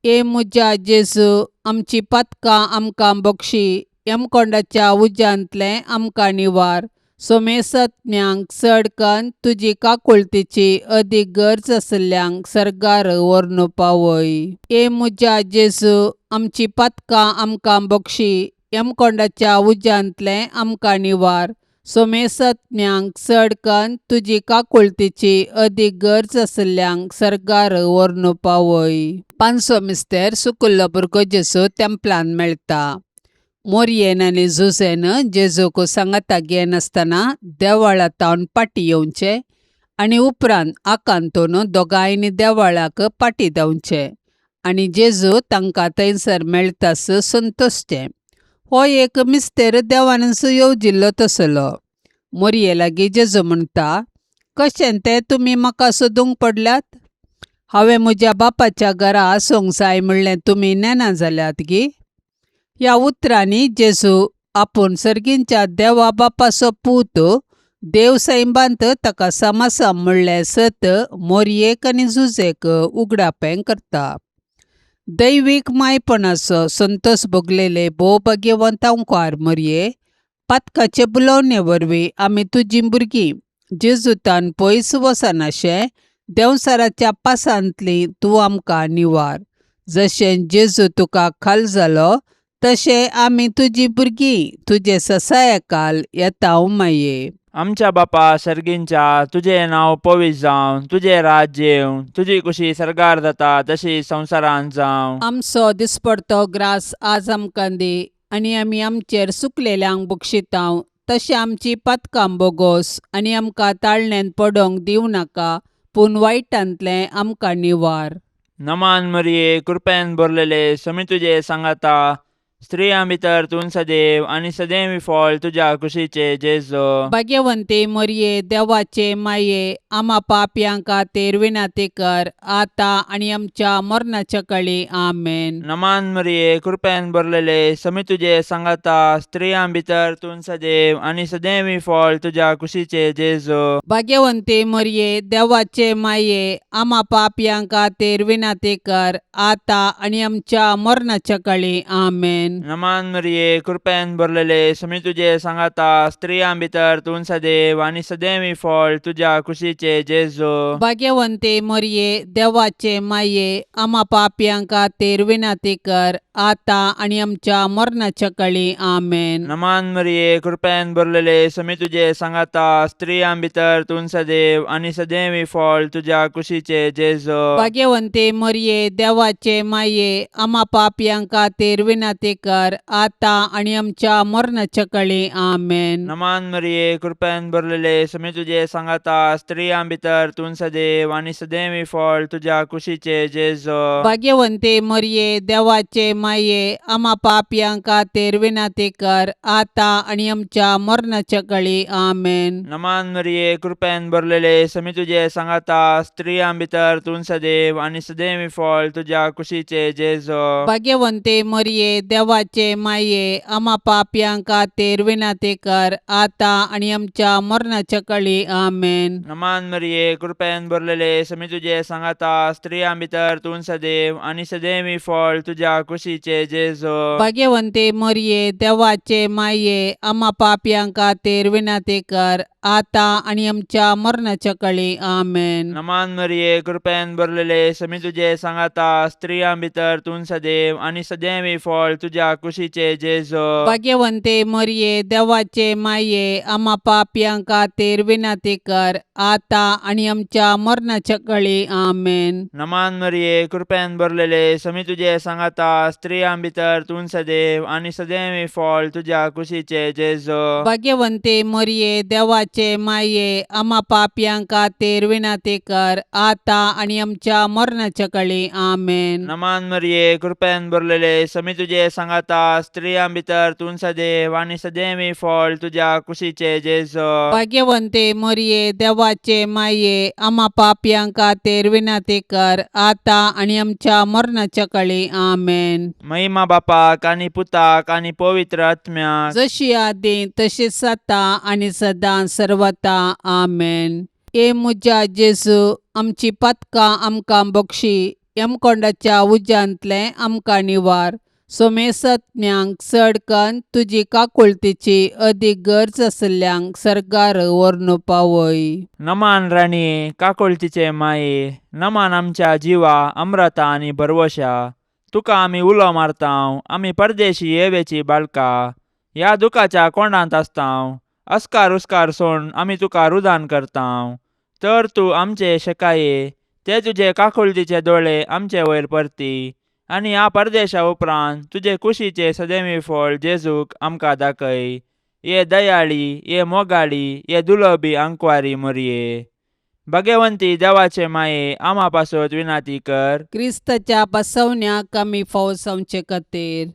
[SPEAKER 2] ए म्हज्या जेजू, आमची पातकां आमकां बक्षी, यमकोंडाच्या उज्यांतलें आमकां निवार, सोमेसत्म्यांक चड कन्न तुजी काकुळतीची अदीक गरज आशिल्ल्यांक सर्गार व्हरून पावय. ए म्हज्या जेजू, आमची पातकां आमकां बक्षी, यमकोंडाच्या उज्यांतलें आमकां निवार, सोमेसत्म्यांक चड कन्न तुजी काकुळतीची अदीक गरज आशिल्ल्यांक सर्गार व्हरून पावय. पांचवो मिस्तेर, सुकुल्लो भुरगो जेजू तेंपलान मेळटा. मोरयेन आनी जुझेन जेजूक सांगाता घेनासतना देवळा तावन फाटीं येवचें आनी उपरांत आकांतून दोगांयनी देवळाक फाटीं धांवचें आनी जेजू तांकां थंयसर मेळटास संतोशचें. हो एक मिस्तेर देवानच येवजिल्लो तसलो. मोरये लागीं जेजू म्हणटा, कशें तें तुमी म्हाका सोदूंक पडल्यात? हांवें म्हज्या बापाच्या घरा आसूंक जाय म्हणलें तुमी नेणा जाल्यात गी? ह्या उतरांनी जेजू आपूण सर्गींच्या देवा बापाचो पूत, देव सैबांत ताका समासा म्हणलें सत मोरयेक आनी जुजेक उगडापें करता. दैवीक मायपणाचो संतोश भोगलेले भोव भाग्यवंत अंकार मोरये, पातकाचे बुलोवणे वरवीं आमी तुजीं भुरगीं जेजुतान पयस वचनाशें देंवचाराच्या पासांतली तूं आमकां निवार. जशें जेजू तुका खाल जालो तशें आमी तुजी भुरगीं तुजे ससायकाल येता माये.
[SPEAKER 3] आमच्या बापा सर्गींच्या तुजें नांव पवित्र जावं, तुजें राज्य येवं, तुजी कुशी सर्गार जाता तशी संवसारांत जावं.
[SPEAKER 2] आमचो दिसपडतो ग्रास आज आमकां दी आनी आमी आमचेर सुकलेल्यांक बक्षितांव तशें आमची पातकां बोगोस आनी आमकां ताळण्यांत पडोंक दिवं नाका पूण वायटांतलें आमकां निवार.
[SPEAKER 3] नमान मरिये, कृपेन भरलेले, समी तुजे सांगाता, स्त्रियां भितर तूं सदैव आनी सदैव फळ तुज्या कुशीचे जेजो.
[SPEAKER 2] भाग्यवंती मरये, देवाचे माये, आमा पापयां खातीर विनंती कर आतां आनी आमच्या मरणाच्या कळी. आमेन.
[SPEAKER 3] नमान मरिये, कृपेन भरलेले, समी तुजे सांगाता, स्त्रियां भितर तूं सदैव आनी सदैव फळ तुज्या कुशीचे जेजो.
[SPEAKER 2] भाग्यवंती मरये, देवाचे माये, आमा पापयां खातीर विनंती कर आतां आनी आमच्या मरणाच्या कळी. आमेन.
[SPEAKER 3] नमान मरिये, कृपेन भरलेले, समी तुजे सांगाता, स्त्रियां भितर तूं सदैव आनी सदैव फळ तुज्या कुशीचे जेजो.
[SPEAKER 2] भाग्यवंती मरये, देवाचे माये, आमा पापयां खातीर विनंती कर आतां आनी आमच्या मरणाच्या कळी. आमेन.
[SPEAKER 3] नमान मरिये, कृपेन भरलेले, समी तुजे सांगाता, स्त्रियां भितर तूं सदैव आनी सदैव फळ तुज्या कुशीचे जेजो.
[SPEAKER 2] भाग्यवंती मरये, देवाचे माये, आमा पापयां खातीर विनंती कर आतां आनी आमच्या मरणाच्या कळी. आमेन.
[SPEAKER 3] नमान मरिये, कृपेन भरलेले, समी तुजे सांगाता, स्त्रियां भितर तूं सदैव आनी सदैव फळ तुज्या कुशीचे जेजो.
[SPEAKER 2] भाग्यवंती मरये, देवाचे माये, आमा पापयां खातीर विनंती कर आतां आनी आमच्या मरणाच्या कळी. आमेन.
[SPEAKER 3] नमान मरिये, कृपेन भरलेले, समी तुजे सांगाता, स्त्रियां भितर तूं सदैव आनी सदैव फळ तुज्या कुशीचे जेजो.
[SPEAKER 2] भाग्यवंती मरये, देवाचे माये, आमा पापयां खातीर विनंती कर आतां आनी आमच्या मरणाच्या कळी. आमेन.
[SPEAKER 3] नमान मरिये, कृपेन भरलेले, समी तुजे सांगाता, स्त्रियां भितर तूं सदैव आनी सदैव फळ तुज्या कुशीचे जेजो.
[SPEAKER 2] भाग्यवंती मरये, देवाचे माये, आमा पापयां खातीर विनंती कर आतां आनी आमच्या मरणाच्या कळी. आमेन.
[SPEAKER 3] नमान मरिये, कृपेन भरलेले, समी तुजे सांगाता, स्त्रियां भितर तूं सदैव आनी सदैव फळ तुज्या कुशीचे जेजो.
[SPEAKER 2] भाग्यवंती मरये, देवाचे माये, आमा पापयां खातीर विनंती कर आतां आनी आमच्या मरणाच्या कळी. आमेन.
[SPEAKER 3] नमान मरिये, कृपेन भरलेले, समी तुजे सांगाता, स्त्रियां भितर तूं सदैव आनी सदैव फळ तुज्या कुशीचे जेजो.
[SPEAKER 2] भाग्यवंती मरये, देवाचे माये, आमा पापयां खातीर विनंती कर आतां आनी आमच्या मरणाच्या कळी. आमेन.
[SPEAKER 3] नमान मरिये, कृपेन भरलेले, समी तुजे सांगाता, स्त्रियां भितर तूं सदैव आनी सदैव फळ तुज्या कुशीचे जेजो.
[SPEAKER 2] भाग्यवंती मरये, देवाचे माये, आमा पापयां खातीर विनंती कर आतां आनी आमच्या मरणाच्या कळी. आमेन.
[SPEAKER 3] महिमा बापाक आनी पुताक आनी पवित्र आत्म्याक,
[SPEAKER 2] जशी आदी तशीच आतां आनी सदां सर्वता. आमेन. ए म्हज्या जेजू, आमची पातकां आमकां बक्षी, यमकोंडाच्या उज्यांतलें आमकां निवार, सोमेसत्म्यांक चड कन्न तुजी काकुळतीची अदीक गरज आशिल्ल्यांक सर्गार व्हरून पावय.
[SPEAKER 3] नमान राणये, काकुळतीचे माये, नमान आमच्या जिवा अम्रता आनी भरवशा, तुका आमी उलो मारतांव, आमी परदेशी येवेची बाळका, ह्या दुखाच्या कोंडांत आसतांव, अस्कार उस्कार सोड आमी तुका रुदान करतांव, तर तूं आमचे शेकाये ते तुजे काकुळतीचे दोळे आमचे वयर परती आनी ह्या परदेशा उपरांत तुजे कुशीचे सदैवी फळ जेजूक आमकां दाखय. ये दयाळी, ये मोगाळी, ये दुलबी आंकवारी मोरये, भगवंती देवाचे माये, आमा पासत विनाती कर.
[SPEAKER 2] क्रिस्ताच्या बसवण्याक आमी फावो जावचे खातीर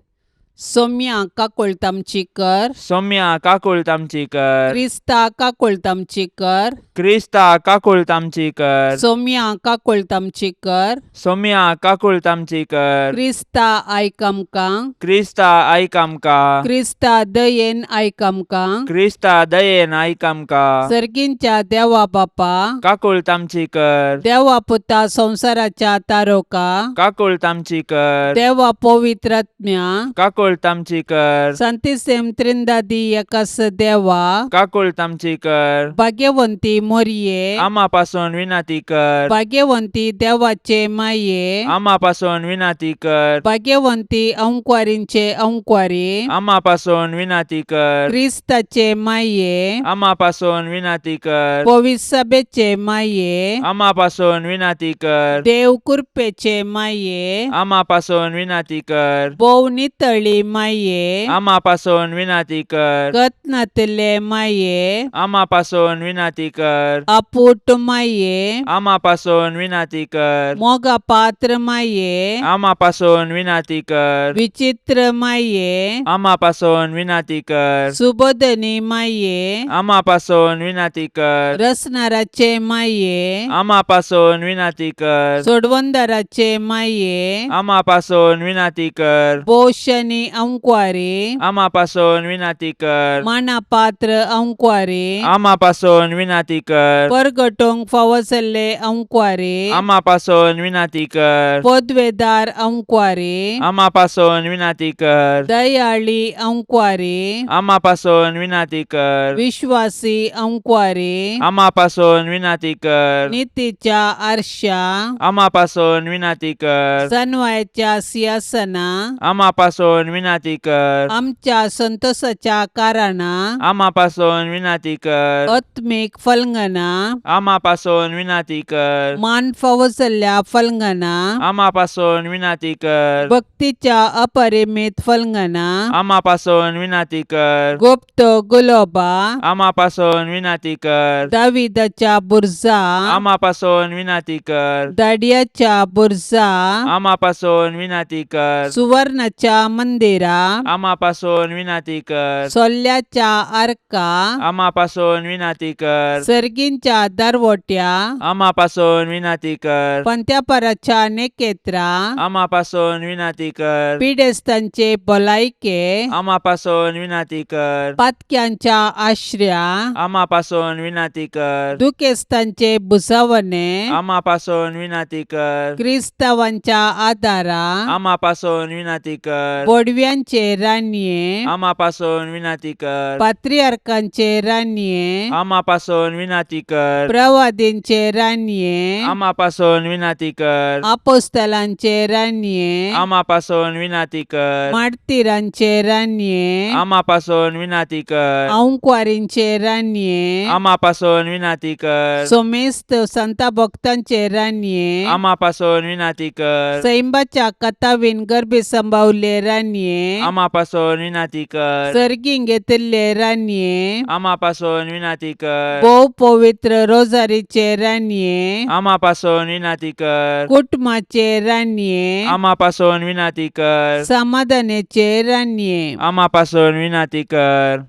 [SPEAKER 2] सोम्या काकुळट आमची कर.
[SPEAKER 3] सौम्या काकुळट आमची कर.
[SPEAKER 2] क्रिस्ता काकुळट आमची कर.
[SPEAKER 3] क्रिस्ता काकुळट आमची कर.
[SPEAKER 2] सोम्या काकुळट आमची कर.
[SPEAKER 3] सौम्या काकुळट आमची कर.
[SPEAKER 2] क्रिस्ता आयक आमकां.
[SPEAKER 3] क्रिस्ता आयक आमकां.
[SPEAKER 2] क्रिस्ता दयेन आयक आमकां.
[SPEAKER 3] क्रिस्ता दयेन आयक आमकां.
[SPEAKER 2] सर्गींच्या देवा बापा,
[SPEAKER 3] काकुळट आमची कर.
[SPEAKER 2] देवा पुता संवसाराच्या तारोका,
[SPEAKER 3] काकुळट आमची कर.
[SPEAKER 2] देवा पवित्रात्म्या,
[SPEAKER 3] काकुळट काकुळट आमची कर.
[SPEAKER 2] सांतिसेम त्रिंदादी एकास देवा,
[SPEAKER 3] काकुळट आमची कर.
[SPEAKER 2] भाग्यवंती मोरये,
[SPEAKER 3] आमा पासून विनंती कर.
[SPEAKER 2] भाग्यवंती देवाचे माये,
[SPEAKER 3] आमा पासून विनंती कर.
[SPEAKER 2] भाग्यवंती अंकवारींचे अंकवारी,
[SPEAKER 3] आमा पासून विनंती कर.
[SPEAKER 2] क्रिस्ताचे माये,
[SPEAKER 3] आमा पासून विनंती कर.
[SPEAKER 2] पविसभेचे माये,
[SPEAKER 3] आमा पासून विनंती कर.
[SPEAKER 2] देव कृपेचे माये,
[SPEAKER 3] आमा पासून विनंती कर.
[SPEAKER 2] भोव नितळी माये,
[SPEAKER 3] आमा पासून विनंती कर.
[SPEAKER 2] गतनातले माये,
[SPEAKER 3] आमा पासून विनंती कर.
[SPEAKER 2] अपूट माये,
[SPEAKER 3] आमा पासून विनंती कर.
[SPEAKER 2] मोगा पात्र माये,
[SPEAKER 3] आमा पासून विनंती कर.
[SPEAKER 2] विचित्र माये,
[SPEAKER 3] आमा पासून विनंती कर.
[SPEAKER 2] सुबोधनी माये,
[SPEAKER 3] आमा पासून विनंती कर.
[SPEAKER 2] रसनाराचे माये,
[SPEAKER 3] आमा पासून विनंती कर.
[SPEAKER 2] सोडवंदाराचे माये,
[SPEAKER 3] आमा पासून विनंती कर.
[SPEAKER 2] पोषणी अंकवारी,
[SPEAKER 3] आमा पासून विनंती कर.
[SPEAKER 2] मानापात्र अंकवारी,
[SPEAKER 3] आमा पासून विनंती कर.
[SPEAKER 2] परगटोंक फावो जाल्ले अंकवारी,
[SPEAKER 3] आमा पासून विनंती कर.
[SPEAKER 2] पदवेदार अंकवारी,
[SPEAKER 3] आमा पासून विनंती कर.
[SPEAKER 2] दयाळी अंकवारी,
[SPEAKER 3] आमा पासून विनंती कर.
[SPEAKER 2] विश्वासी अंकवारी,
[SPEAKER 3] आमा पासून विनंती कर.
[SPEAKER 2] नितीच्या आरशा,
[SPEAKER 3] आमा पासून विनंती कर.
[SPEAKER 2] सनवायच्या सिंहासना,
[SPEAKER 3] आमा पासून विनंती कर.
[SPEAKER 2] आमच्या संतोषाच्या कारणा,
[SPEAKER 3] आमा पासून विनंती कर.
[SPEAKER 2] आत्मीक फलंगना,
[SPEAKER 3] आमा पासून विनंती कर.
[SPEAKER 2] मान फावो जाल्ल्या फलंगना,
[SPEAKER 3] आमा पासून विनंती कर.
[SPEAKER 2] भक्तीच्या अपरिमित फलंगना,
[SPEAKER 3] आमा पासून विनंती कर.
[SPEAKER 2] गुप्त गुलोबा,
[SPEAKER 3] आमा पासून विनंती कर.
[SPEAKER 2] दाविदाच्या बुर्जा,
[SPEAKER 3] आमा पासून विनंती कर.
[SPEAKER 2] दाडियाच्या बुर्जा,
[SPEAKER 3] आमा पासून विनंती कर.
[SPEAKER 2] सुवर्णाच्या मंदिरा,
[SPEAKER 3] आमा पासून विनंती कर.
[SPEAKER 2] सोल्ल्याच्या आर्का,
[SPEAKER 3] आमा पासून विनंती कर.
[SPEAKER 2] सर्गींच्या दरवट्या,
[SPEAKER 3] आमा पासून विनंती कर.
[SPEAKER 2] पंत्यापराच्या नेकेत्रा,
[SPEAKER 3] आमा पासून विनंती कर.
[SPEAKER 2] पिडेस्तांचे भलायके,
[SPEAKER 3] आमा पासून विनंती कर.
[SPEAKER 2] पातक्यांच्या आश्र्या,
[SPEAKER 3] आमा पासून विनंती कर.
[SPEAKER 2] दुखेस्तांचे भुजावणे,
[SPEAKER 3] आमा पासून विनंती कर.
[SPEAKER 2] क्रिस्तावांच्या आदारा,
[SPEAKER 3] आमा पासून विनंती कर.
[SPEAKER 2] बोडव्यांचे रानये,
[SPEAKER 3] आमा पासून विनंती कर.
[SPEAKER 2] पात्रियार्कांचे रानये,
[SPEAKER 3] आमा पासून विनंती कर.
[SPEAKER 2] प्रवादींचे रानये,
[SPEAKER 3] आमा पासून विनंती कर.
[SPEAKER 2] आपोस्तलांचे रानये,
[SPEAKER 3] आमा पासून विनंती कर.
[SPEAKER 2] मार्तीरांचे रानये,
[SPEAKER 3] आमा पासून विनंती कर.
[SPEAKER 2] अंकवारींचे रानये,
[SPEAKER 3] आमा पासून विनंती कर.
[SPEAKER 2] सोमेस्त संता भक्तांचे रानये,
[SPEAKER 3] आमा पासून विनंती कर.
[SPEAKER 2] सैंबाच्या कथावीन गर्भी संभावले रानये,
[SPEAKER 3] आमा पासून विनंती कर.
[SPEAKER 2] सर्गीं घेतिल्ले रानये,
[SPEAKER 3] आमा पासून विनंती कर.
[SPEAKER 2] भोव पवित्र रोजारीचे रानये,
[SPEAKER 3] आमा पासून विनंती कर.
[SPEAKER 2] कुटुंबाचे रानये,
[SPEAKER 3] आमा पासून विनंती कर.
[SPEAKER 2] समाधानाचे रानये,
[SPEAKER 3] आमा पासून विनंती कर.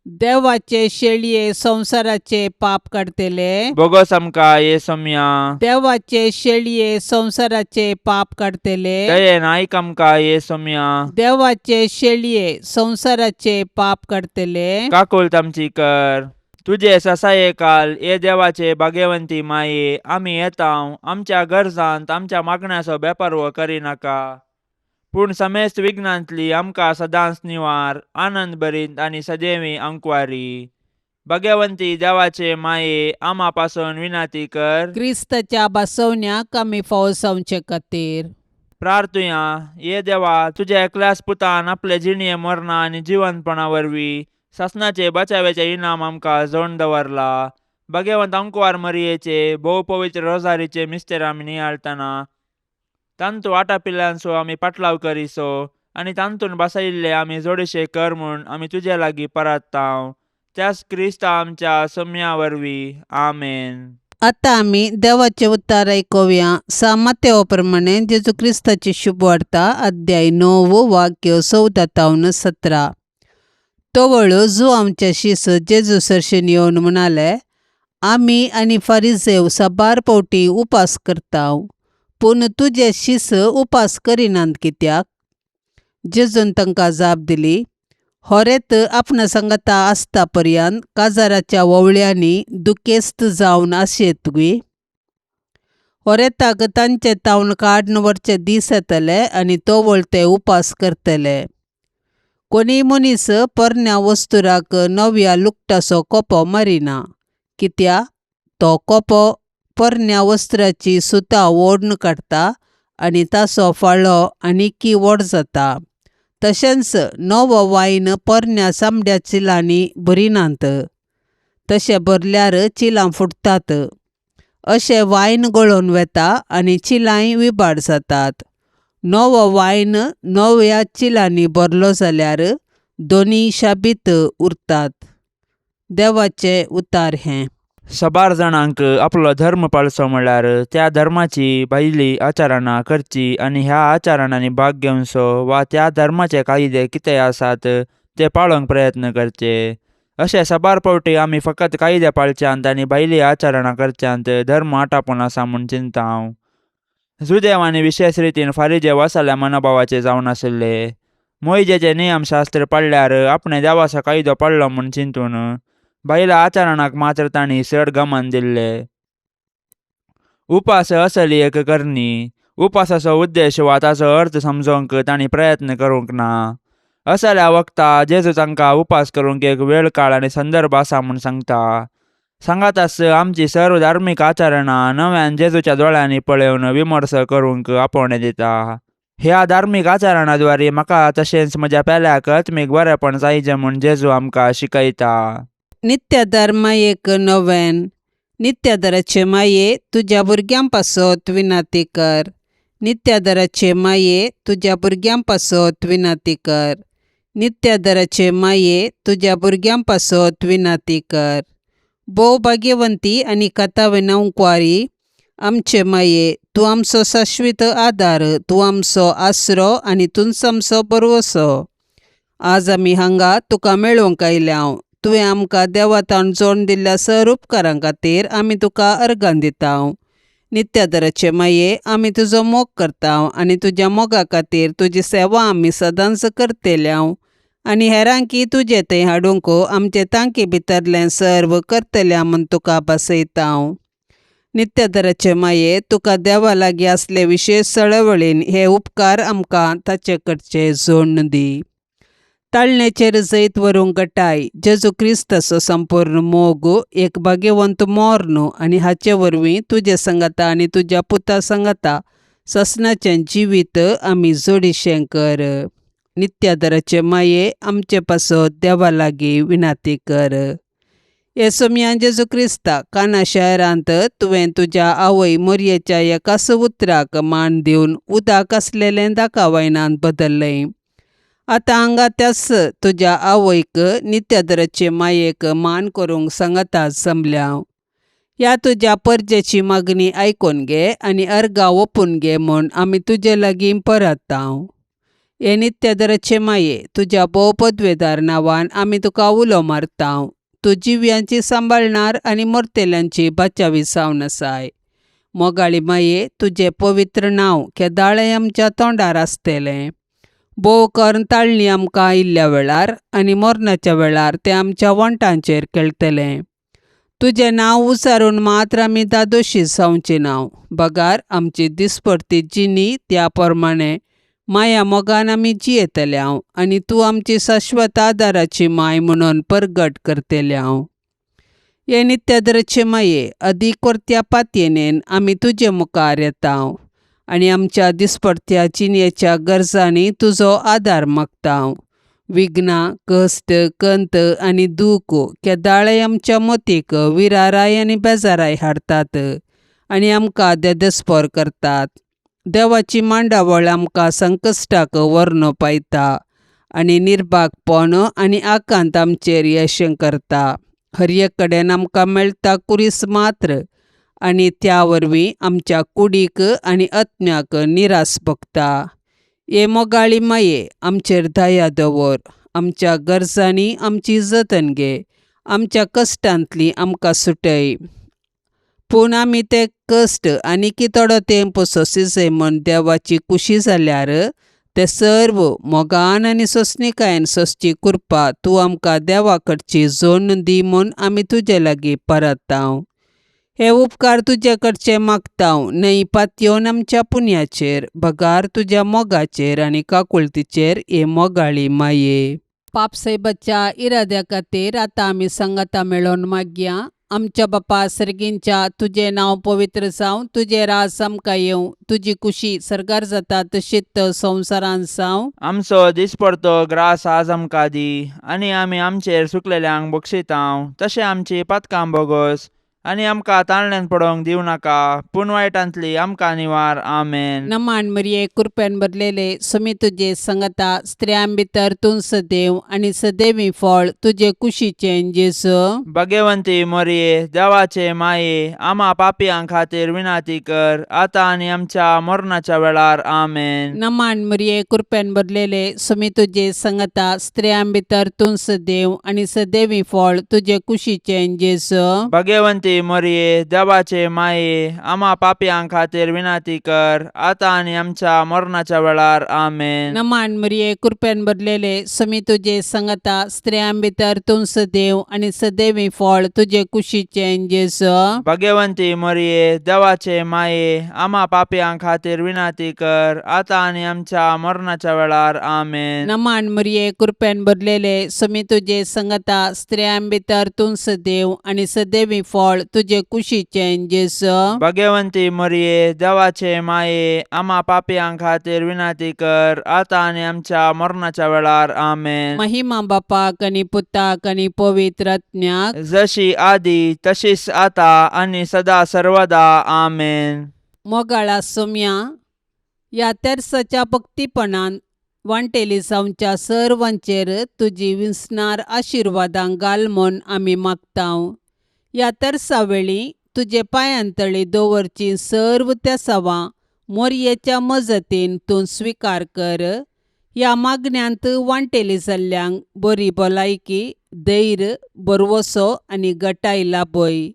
[SPEAKER 2] देवाचे शेळये संवसाराचे पाप काडतले,
[SPEAKER 3] बोगस आमकां ये सोम्या.
[SPEAKER 2] देवाचे शेळये संवसाराचे पाप काडतले,
[SPEAKER 3] दयेन आयक आमकां ये सोम्या.
[SPEAKER 2] देवाचे शेळये संवसाराचे पाप काडतले,
[SPEAKER 3] काकुळट आमची कर. तुजे ससाये काल ये देवाचे भाग्यवंती माये, आमी येता आमच्या गरजांत आमच्या मागण्याचो बेपारवो करिनाका, पूण समेस्त विघ्नांतली आमकां सदांच निवार, आनंद भरीत आनी सदैवी अंकवारी. भाग्यवंती देवाचे माये, आमा पासून विनंती कर.
[SPEAKER 2] क्रिस्ताच्या बसवण्याक आमी फावो जावचे खातीर.
[SPEAKER 3] प्रार्थुया. ये देवा, तुज्या एकल्याच पुतान आपले जिणये मरणा आनी जिवंतपणा वरवीं सासणाचे बचाव्याचे इनाम आमकां जोडून दवरला. भाग्यवंत अंकवार मरियेचे भोव पवित्र रोजारीचे मिस्तेर आमी नियाळटना तांतू आटापिल्ल्यांचो आमी पाटलाव करिसो आनी तांतून बसयिल्ले आमी जोडशे कर म्हूण आमी तुजे लागीं परत्तांव, त्याच क्रिस्ता आमच्या सम्या वरवीं. आमेन.
[SPEAKER 2] आतां आमी देवाचें उतार आयकुया. सामातेवा प्रमाणे जेजू क्रिस्ताची शुभवार्ता, अध्याय 9, वाक्य 14 तावन 17. तवळ जुआमच्या शिस जेजू सरशीन येवन म्हणाले, आमी आनी फारिजेव साबार पावटी उपास करताव, पूण तुजे शिस उपास करिनात कित्याक? जेजून तांकां जाप दिली, होरेत आपणा सांगाता आसता पर्यंत काजाराच्या वोवळ्यांनी दुखेस्त जावन आशेत गी. होरेताक तांचे तावन काडून व्हरचे दीस येतले आनी तवळ ते उपास करतले. कोणीय मनीस पोरण्या वस्तुराक नव्या लुगटाचो कोपो मारिना, कित्या तो कोपो पोरण्या वस्त्राची सुतां ओडून काडटा आनी ताचो फाळो आनीकी व्हड जाता. तशेंच नवो वायन पोरण्या चामड्या चिलांनी भरिनात, तशें भरल्यार चिलां फुट्टात. अशें वायन गळोवन वता आनी चिलांय विबाड जातात. नवो वायन नव्या चिलांनी भरलो जाल्यार दोनूय शाबीत उरतात. देवाचें उतार हें.
[SPEAKER 3] सबार जाणांक आपलो धर्म पाळचो म्हळ्यार त्या धर्माची भायली आचरणां करची आनी ह्या आचरणांनी भाग घेवचो वा त्या धर्माचे कायदे कितें आसात ते पाळोवंक प्रयत्न करचे. अशें सबार फावटी आमी फकत कायदे पाळच्यांत आनी भायली आचरणां करच्यांत धर्म आटापून आसा म्हूण चिंता हांव. जुदेव आनी विशेश रितीन फारीजे वसाल्या मनोभावाचे जावन आशिल्ले. मोयजेचे नियमशास्त्र पाळ्ळ्यार आपणे देवाचो कायदो पाळ्ळो म्हूण चिंतून बायल्या आचरणाक मात्र तांणी चड गमन दिल्ले. उपास असली एक करणी. उपासाचो उद्देश वा ताचो अर्थ समजोवंक तांणी प्रयत्न करूंक ना. असल्या वखता जेजू तांकां उपास करूंक एक वेळ काळ आनी संदर्भ आसा म्हूण सांगता. सांगाताच आमची सर्व धार्मीक आचरणां नव्यान जेजूच्या दोळ्यांनी पळोवन विमर्श करूंक आपोवणें दिता. ह्या धार्मीक आचरणाद्वारे म्हाका तशेंच म्हज्या पेल्याक आत्मीक बरेपण जायचें म्हूण जेजू आमकां शिकयता.
[SPEAKER 2] नित्यादार मायेक नव्यान. नित्यादाराचे माये, तुज्या भुरग्यां पासत विनाती कर. नित्यादाराचे माये, तुज्या भुरग्यां पासत विनाती कर. नित्यादाराचे माये, तुज्या भुरग्यां पासत विनाती कर. भोव भाग्यवंती आनी कथाविनवकुवारी आमचे माये, तूं आमचो शाश्वीत आदार, तूं आमचो आसरो आनी तूंच आमचो भरवंसो. आज आमी हांगा तुका मेळोवंक आयल्या. तुवें आमकां देवातान जोडून दिल्ल्या सर उपकारां खातीर आमी तुका अर्गां दिता. नित्यादराचे माये, आमी तुजो मोग करता आनी तुज्या मोगा खातीर तुजी सेवा आमी सदांच करतल्या आनी हेरांकी तुजे थंय हाडूंक आमचे तांकी भितरलें सर्व करतल्या म्हूण तुका भासयता. नित्यादराचे माये, तुका देवा लागीं आसले विशेश चळवळीन हे उपकार आमकां ताचे कडचे जोडून दी. ताळणेचेर जैत व्हरूंक गटाय जेजू क्रिस्ताचो संपूर्ण मोग, एक भाग्यवंत मोर्न आनी हाचे वरवीं तुजे सांगाता आनी तुज्या पुता सांगाता ससनाचें जिवीत आमी जोडिशें कर. नित्यादराचे माये, आमचे पासत देवा लागीं विनाती कर. येसोमिया जेजू क्रिस्ता, काना शहरांत तुवें तुज्या आवय मोरयेच्या एकाच उतराक मान दिवन उदक आसलेलें दाका वायनांत बदल्लें. आतां हांगा त्याच तुज्या आवयक नित्यादराचे मायेक मान करूंक सांगाता जमल्या. ह्या तुज्या परजेची मागणी आयकून घे आनी अर्गां ओपून घे म्हूण आमी तुजे लागीं परता. हे नित्यादराचे माये, तुज्या भोव पदवेदार नांवान आमी तुका उलो मारता. तूं जिव्यांची सांबाळणार आनी मरतेल्यांची बाचावी जावन आसाय. मोगाळी माये, तुजें पवित्र नांव केदाळें आमच्या तोंडार आसतलें. भोव करून ताळणी आमकां आयिल्ल्या वेळार आनी मरणाच्या वेळार तें आमच्या वण्टांचेर खेळटलें. तुजें नांव उचारून मात्र आमी दादोशी जावचें ना, बगार आमची दिसपडती जिणी त्या प्रमाणे माया मोगान आमी जियेतले आनी तूं आमची शाश्वत आदाराची माय म्हणून परगट करतले. हे नित्यादराचे माये, अदीक कोरत्या पातयेनेन आमी तुजे मुखार येता आनी आमच्या दिसपडत्या जिणेच्या गरजांनी तुजो आदार मागता. विघ्नां, कश्ट, कंत आनी दूख केदाळें आमच्या मतीक विराराय आनी बेजाराय हाडटात आनी आमकां देदेस्पोर करतात. देवाची मांडावळ आमकां संकश्टाक व्हरून पायता आनी निर्भागपण आनी आकांत आमचेर येशें करता. हर एक कडेन आमकां मेळटा कुरीस मात्र आनी त्या वरवीं आमच्या कुडीक आनी आत्म्याक निरास भोगता. हे मोगाळी माये, आमचेर दया दवर. आमच्या गरजांनी आमची जतन घे. आमच्या कश्टांतली आमकां सुटय. पूण आमी ते कश्ट आनी थोडो तेंप सोंसिजय म्हूण देवाची खुशी जाल्यार ते सर्व मोगान आनी सोंसणिकायेन सोंसची कृपा तूं आमकां देवा कडची जोडून दी म्हूण आमी तुजे लागीं परता. हे उपकार तुजे कडचे मागतांव न्हय पातयेवन आमच्या पुण्याचेर बगार तुज्या मोगाचेर आनी काकुळतीचेर हे मोगाळी माये. पापसायबाच्या इराद्या खातीर आतां आमी सांगाता मेळोवन मागया. आमच्या बापा सर्गींच्या, तुजें नांव पवित्र जावं, तुजें राज आमकां येवं, तुजी कुशी सर्गार जाता तशीच संवसारांत जावं.
[SPEAKER 3] आमचो दिसपडतो ग्रास आज आमकां दी आनी आमी आमचेर सुकलेल्यांक बक्षितांव तशें आमची पातकां बोगोस आनी आमकां ताळण्यान पडोवंक दिवं नाका पूण वायटांतली आमकां निवार. आमेन.
[SPEAKER 2] नमान मरिये, कृपेन भरलेले, सुमी तुजे संगता, स्त्रियां भितर तूं सदैव आनी सदैवी फळ तुजे कुशीचें जेजू.
[SPEAKER 3] भगवंती मोरये, देवाचे माये, आमा पापयां खातीर विनाती कर आतां आनी आमच्या मरणाच्या वेळार. आमेन.
[SPEAKER 2] नमान मरिये, कृपेन भरलेले, सुमी तुजे संगता, स्त्रियां भितर तूं सदैव आनी सदैवी फळ तुजे कुशीचें जेजू.
[SPEAKER 3] भगवंती मोरये, देवाचे माये, आमा पापयां खातीर विनाती कर आतां आनी आमच्या मरणाच्या वेळार. आमेन.
[SPEAKER 2] नमान मरिये, कृपेन भरलेले, सुमी तुजे संगता, स्त्रियां भितर तूं सदैव आनी सदैवी फळ तुजे कुशीचें जेजू.
[SPEAKER 3] भगवंती मोरये, देवाचे माये, आमा पापयां खातीर विनाती कर आतां आनी आमच्या मरणाच्या वेळार. आमेन.
[SPEAKER 2] नमान मरिये, कृपेन भरलेले, सुमी तुजे संगता, स्त्रियां भितर तूं सदैव आनी सदैवी फळ तुजे कुशीचें जेजू.
[SPEAKER 3] भगवंती मोरये, देवाचे माये, आमा पापयां खातीर विनाती कर आतां आनी आमच्या मरणाच्या वेळार. आमेन.
[SPEAKER 2] महिमा बापाक आनी पुताक आनी पवित्र आत्म्याक,
[SPEAKER 3] जशी आदी तशीच आता आनी सदा सर्वदा. आमेन.
[SPEAKER 2] मोगाळा सोम्या, ह्या तेर्साच्या भक्तीपणान वांटेली जावच्या सर्वांचेर तुजी विसणार आशिर्वादां घाल म्हूण आमी मागतांव. ह्या तेर्सा वेळी तुजे पांयांतळी दवरची सर्व तेसावां मोरयेच्या मजतीन तूं स्विकार कर. ह्या मागण्यांत वांटेली जाल्ल्यांक बरी भलायकी, धैर्य, भरवसो आनी गटाय लाभय.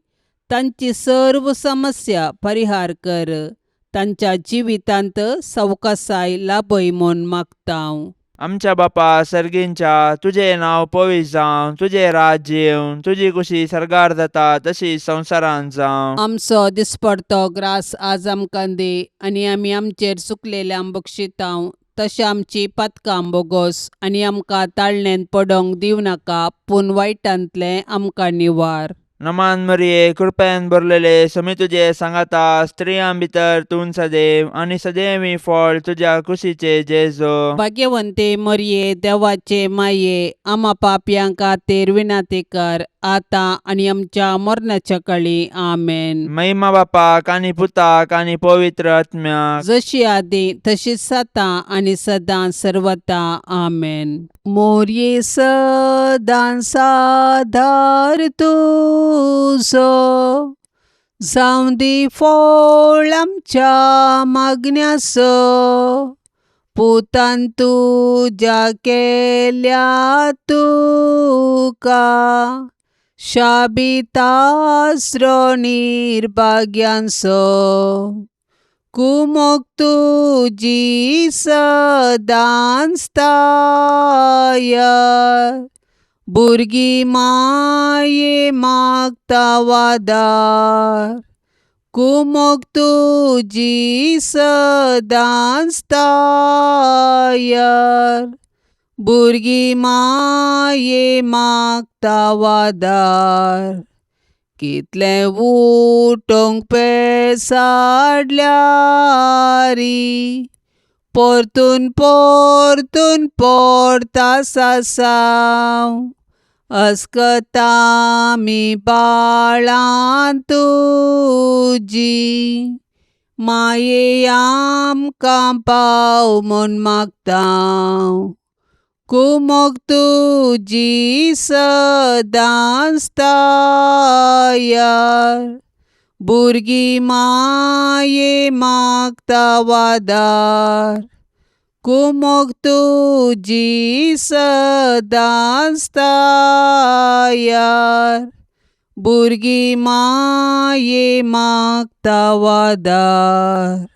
[SPEAKER 2] तांची सर्व समस्या परिहार कर. तांच्या जिवितांत सवकासाय लाभय म्हूण मागतांव.
[SPEAKER 3] आमच्या बापा सर्गींच्या, तुजें नांव पवित्र जावं, तुजें राज्य येवं, तुजी कुशी सर्गार जाता तशी संवसारांत जावं.
[SPEAKER 2] आमचो दिसपडतो ग्रास आज आमकां दी आनी आमी आमचेर चुकलेल्यांक बक्षितांव तशें आमची पातकां बोगोस आनी आमकां ताळणेंत पडोंक दिवं नाका पूण वायटांतलें आमकां निवार.
[SPEAKER 3] नमान मरिये, कृपेन भरलेले, समी तुजे सांगाता, स्त्रियां भितर तूं सदैव आनी सदैवी फळ तुज्या कुशीचे जेजो.
[SPEAKER 2] भाग्यवंते मरिये, देवाचे माये, आमा पापयां खातीर विनाती कर आतां आनी आमच्या मरणाच्या कळी. आमेन.
[SPEAKER 3] महिमा बापाक आनी पुताक आनी पवित्र आत्म्याक,
[SPEAKER 2] जशी आदी तशीच आतां आनी सदां सर्वता. आमेन. मोरये सदां सादार तुजो, जावं दी फळ आमच्या मागण्याचो, पुतान तुज्या केल्या तुका शाबितास्रो निर्भाग्यांचो. कुमोक तुजी सदांच तायर, भुरगीं माये मागता वादार. कुमोक तुजी सदांच तायर, भुरगीं माये मागता वादार. कितलें उठोवंक पेसाडल्यारी, परतून परतून पडता सासांव. अस्कता आमी बाळां तुजी, माये आमकां पाव म्हूण मागतांव. कुमोक तुजी सदांच तायर, भुरगीं माये मागता वादार. कुमोक तुजी सदांच तायर, भुरगीं माये मागता वादार.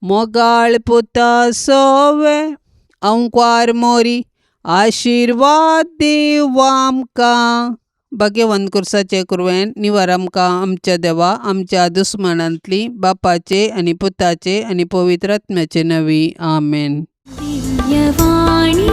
[SPEAKER 2] मोगाळ पुता सोवे अंकवार मोरी, आशिर्वाद दीव आमकां. भाग्यवंत कुर्साचे कुरवेन निवार आमकां आमच्या देवा आमच्या दुस्मानांतली बापाचे आनी पुताचे आनी पवित्र आत्म्याचे नवी आमेन.
[SPEAKER 1] दिव्यवाणी.